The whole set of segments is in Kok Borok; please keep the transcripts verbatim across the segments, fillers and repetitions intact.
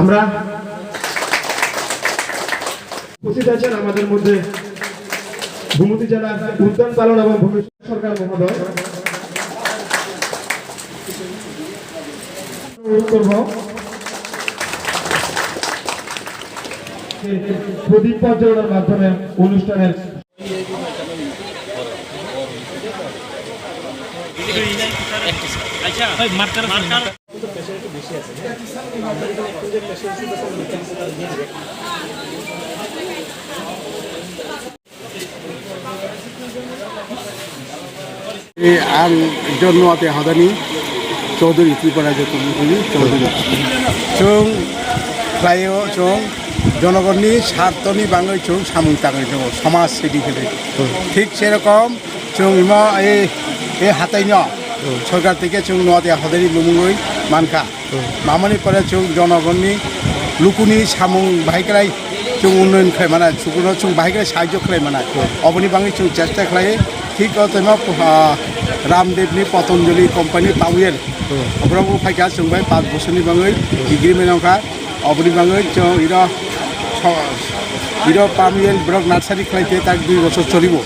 আমরা উপস্থিত আছেন আমাদের মধ্যে গোমতী জেলার উদ্যান পালন এবং ভূমি সরকার মহোদয়। অনুরোধ করব যে প্রদীপ প্রজ্বলনের মাধ্যমে অনুষ্ঠানের Ang John Noate Hodani, Chaudhary, Tripura Jotoni Chaudhary. Chwng khlaio, chwng jonogonni sartoni bangwi chwng samung tangwi tongo, somaj sedi khe. Thik serokom chwng imo ei, ei hataino sorkar theke chwng Noate Hodani bumungwi mankha. Mamani pore chwng jonogonni lukuni samung bahai kwlai chwng unnoyon khlai mannai, sukuno chwng bahai kwlai sahajyo khlai mannai. Oboni bangwi chwng chesta khlai, thik o temo, ah, Ramdevni Patanjali company Pamuyel. Oborok bo phaikha chwng bai panch bosorni bangwi agreement wngkha. Oboni bangwi chwng iro so-, iro Pamuyel borok nursery khlai khe tak dui bosor cholibo.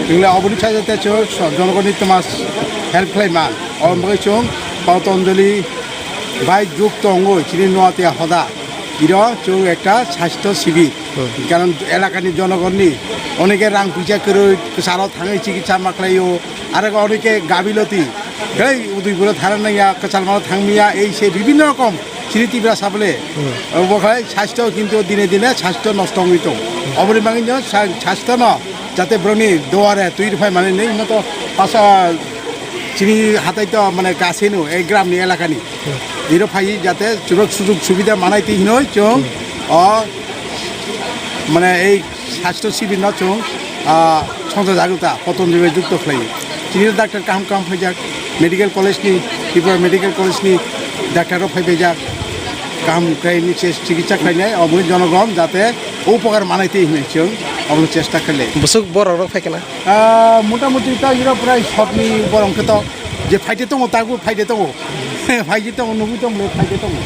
Hingle oboni sajate chwng so-, jonogonni toma help khlai man. Oboni bagwi chwng Patanjali bai jukto wngwi chini Noate Hoda iro chwng ekta sasthyo sibir. Karon elakani jonogonni oneke rang puisa kwrwi kwcharo thangwi chikitsa ma khlaio, aro oneke gabiloti hei Udaipuro thana nangya, kwchalmano thangmaya, ei se bibhinno rokom chini Tiprasa bole. Obo khlai sasthyo kintu dine dine sasthyo nosto wngwi tong. Oboni bagwi no sa-, sasthyo no jate borokni duare twi rwphai mani nini moto pasa chini hatai to mane kasino ei gramni elakani. Iro phai jate churok sujug subida manai twi hinoi chwng o mane ei sasthyo sibirno chwng, ah, songcha jagrota Patanjali jukto khlai. Chini doctor kaham kaham phaijak, medical college ni, Tripura Medical College ni doctor rok phai phaijak. Kaham khlai ni chis-, chikitsa khlainai, omo jonogon jate upokar manai twi hinwi chwng omo chesta khlai. Bwswk borok rok phai kana? Ah, mota moti ta iro prai sotni borok khe to je phaide tongo, tago phaide tongo. Phaide tongo, nugui tongo, phaide tongo.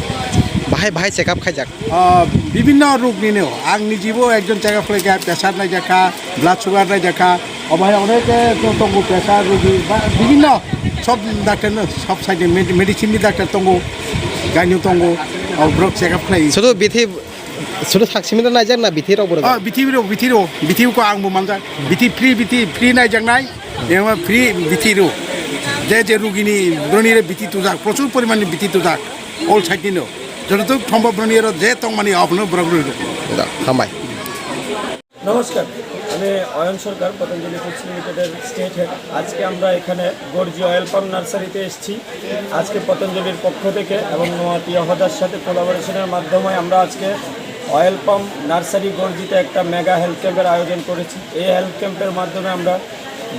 Bahai bahai check up khaijak. Ah, bibhinno rog nino. Ang nijibo ekjon check up khlaikha, pressure naijakha, blood sugar naijakha. Obo hai onek, eh, to-, tongo pressure rogi ba bibhinno sob doctor no, sob side ni med-, medicine ni doctor tongo, gyno tongo, o borok check up khlai. Sudu bithi, sudu sak simi naijak na bithi rok borok? Ah, bithi rok, bithi rok, bithi ko ang bo manjak. Bithi free, bithi free naijaknai, ema free bithi rok. Je je rugini broni re bithi tujak, prochur porimani bithi tujak, all side ni no. Jototuk thombo broni ero je tongmani abono borok rwi rok. Da, hambai. নমস্কার, আমি অয়ন সরকার, পতঞ্জলি ফুডস লিমিটেডের state head. আজকে আমরা এখানে Gorji oil pump নার্সারিতে এসেছি। আজকে পতঞ্জলির পক্ষ থেকে এবং নোয়াতিয়া হদার সাথে কোলাবোরেশনের মাধ্যমে আমরা আজকে অয়েল পাম্প নার্সারি গর্জিতে একটা মেগা হেলথ ক্যাম্পের আয়োজন করেছি। এই হেলথ ক্যাম্পের মাধ্যমে আমরা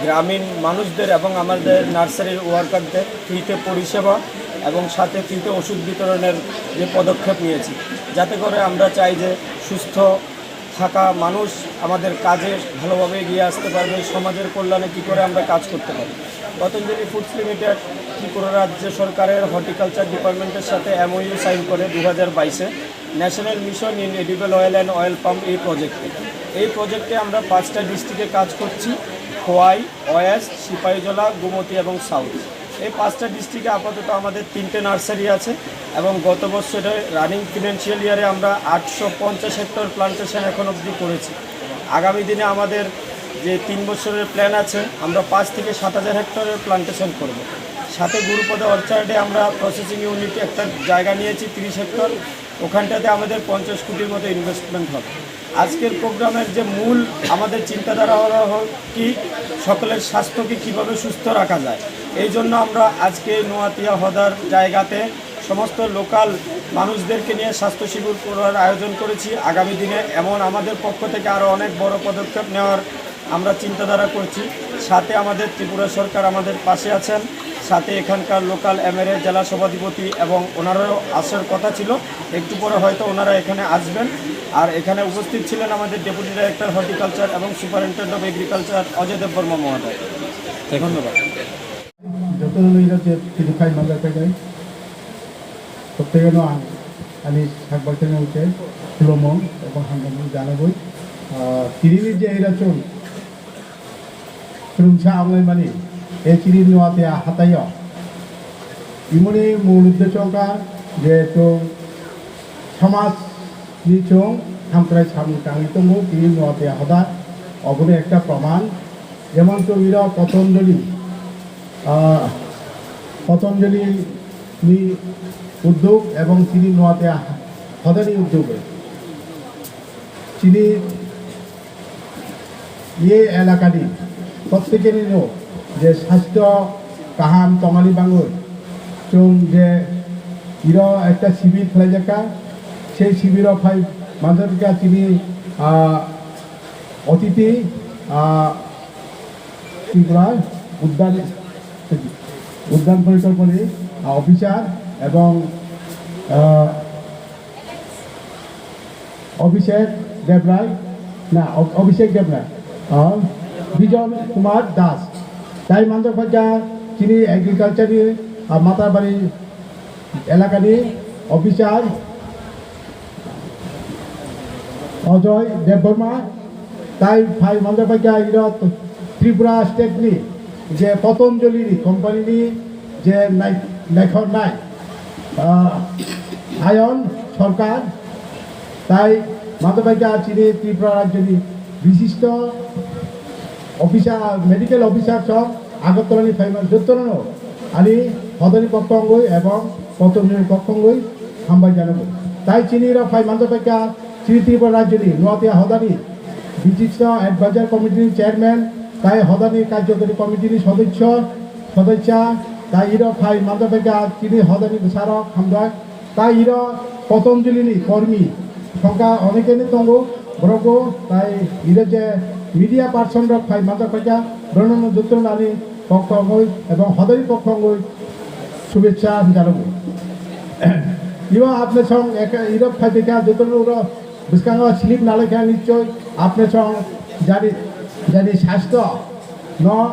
গ্রামীণ মানুষদের এবং আমাদের নার্সারির ওয়ার্কারদের ফ্রিতে পরিষেবা এবং সাথে ফ্রিতে ওষুধ বিতরণের যে পদক্ষেপ নিয়েছি, যাতে করে আমরা চাই যে সুস্থ থাকা মানুষ আমাদের কাজে ভালোভাবে এগিয়ে আসতে পারবে, সমাজের কল্যাণে কী করে আমরা কাজ করতে পারি। পতঞ্জলি ফুডস লিমিটেড ত্রিপুরা রাজ্য সরকারের হর্টিকালচার ডিপার্টমেন্টের সাথে এমওইউ সাইন করে দু হাজার বাইশে national mission in edible oil and oil palm এই প্রজেক্টে। এই প্রজেক্টে আমরা পাঁচটা ডিস্ট্রিক্টে কাজ করছি: খোয়াই, ওয়েস্ট, সিপাহীজলা, গোমতী এবং সাউথ। এই পাঁচটা ডিস্ট্রিক্টে আপাতত আমাদের তিনটে নার্সারি আছে এবং গত বছরে রানিং ফিনান্সিয়াল ইয়ারে আমরা আটশো পঞ্চাশ হেক্টর প্লান্টেশন এখন অবধি করেছি। আগামী দিনে আমাদের যে তিন বছরের প্ল্যান আছে, আমরা পাঁচ থেকে সাত হাজার হেক্টরের প্লান্টেশন করব। সাথে গুরুপদ অর্চার্ডে আমরা প্রসেসিং ইউনিট একটা জায়গা নিয়েছি তিরিশ হেক্টর, ওখানটাতে আমাদের পঞ্চাশ কোটির মতো ইনভেস্টমেন্ট হবে। আজকের প্রোগ্রামের যে মূল আমাদের চিন্তাধারা হলো কি, সকলের স্বাস্থ্যকে কিভাবে সুস্থ রাখা যায়। এই জন্য আমরা আজকে নোয়াতিয়া হদার জায়গাতে সমস্ত লোকাল মানুষদেরকে নিয়ে স্বাস্থ্য শিবির করার আয়োজন করেছি। আগামী দিনে এমন আমাদের পক্ষ থেকে আরও অনেক বড় পদক্ষেপ নেওয়ার আমরা চিন্তাধারা করছি। সাথে আমাদের ত্রিপুরা সরকার আমাদের পাশে আছেন, সাথে এখানকার লোকাল এমএলএ, জেলা সভাধিপতি এবং ওনারাও আসার কথা ছিল। একটু পরে হয়তো ওনারা এখানে আসবেন। আর এখানে উপস্থিত ছিলেন আমাদের ডেপুটি ডাইরেক্টর হর্টিকালচার এবং সুপারিনটেন্ডেন্ট অফ এগ্রিকালচার অজয় দেববর্মা মহোদয়। ধন্যবাদ। Joto no ira je tini phai manjak pai nai. Proত্যেকno ang Ani sakbaithani uche khulumung ebo hamjakmung janagwi, ah, tinini je ira chwng khulumsa wnglaimani, e chini Nuatia hataio. Imoni mul uddesho wngkha je chwng somaj ni chwng hamkrai samung tangwi tongo, tini Nuatia hoda obono ekta proman. Jemon chwng ira Patanjali, ah, Patanjali ni uddog ebong chini Nuatia hodani uddog. Chini ye elakani prottekenino je sastho kaham tongani bangwi chwng je iro ekta sibir khlaijakha, sei sibiro phai manjakha chini, ah, otiti, ah, Tripura Udyan, Udyan Porikalpani, ah, officer ebong, ah, Abhishek Debrai, na, Ab-, Abhishek Debrai, ah, Bijon Kumar Das. Tai manjak phaikha chini agriculture ni, ah, Matabari elakani officer Ajoy Debbarma, tai phai manjak phaikha iro Tripura state ni je Patanjali ni company ni je nai-, naikhornai, ah, Ayon Sarkar, tai manjak phaikha chini Tripura rajyo ni bishisto officer, medical officer song Agartala ni phaima jotono ani hodani pokkongwi ebong Patanjali ni pokkongwi hambai janago. Tai chini iro phai manjak phaikha chini Tripura rajyo ni Nuatia hodani bishisto advisor committee ni chairman, tai hodani karjokari committee ni sodosyo, sodosya, tai iro phai manjak phaikha chini hodani bwsarok hambai. Tai iro Patanjali ni kormi songkha onekeni tongo, borokbo tai iro je media person rok phai manjak phaikha, borokno jotono ani koktwmwi ebong hodani koktwmwi shubhecha hinjalago. Iro apne song eka iro phai phaikha jotono uro bwskango slip nalaikha nischoi apne song jani, jani sastho no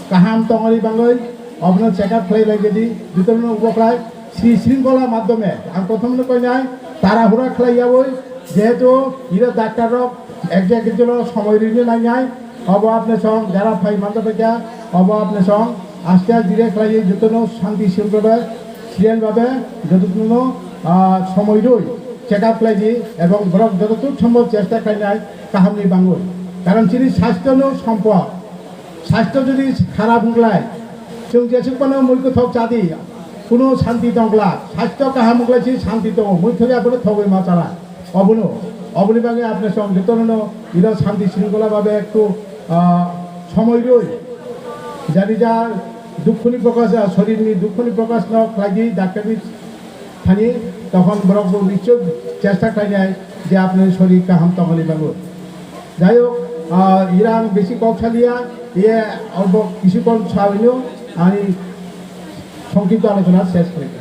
kaham tongani bangwi obono check up khlai lai jadi jotono ubo khlai. Sri Shringola madhyome ang prothom no koinai tarahura khlai yawi jehetu iro doctor rok ekja ekjolo somoi rwino nainai obo apne song jara phai manjak phaikha obo apne song aste aste dire khlai jotono shanti shringola serial babe jotono, ah, somoi rwi check up khlai di ebong borok jototuk sombhob chesta khlainai kahamni bangwi karon chini sastho no sompod. Sastho jodi kharap wngkhlai, chwng jesuk phano mui kwthok chadi, kuno shanti tongkla. Sastho kaham wngkhlai se shanti tongo, mui thori abono thogwi ma chala. Obono, oboni bagwi apne song jotono iro shanti shringola babe ektu, ah, somoi rwi, jani ja dukhoni prokash, ah, sorirni dukhoni prokash no khlaidi, daktarni thani, tokhon borok bo nischoi chesta khlainai je apni sorir kaham tongani bagwi. Jai hok, ah, ira ang besi kok saliya, ye albo kisu kom sawino ani songkipto alochona ses khlaikha.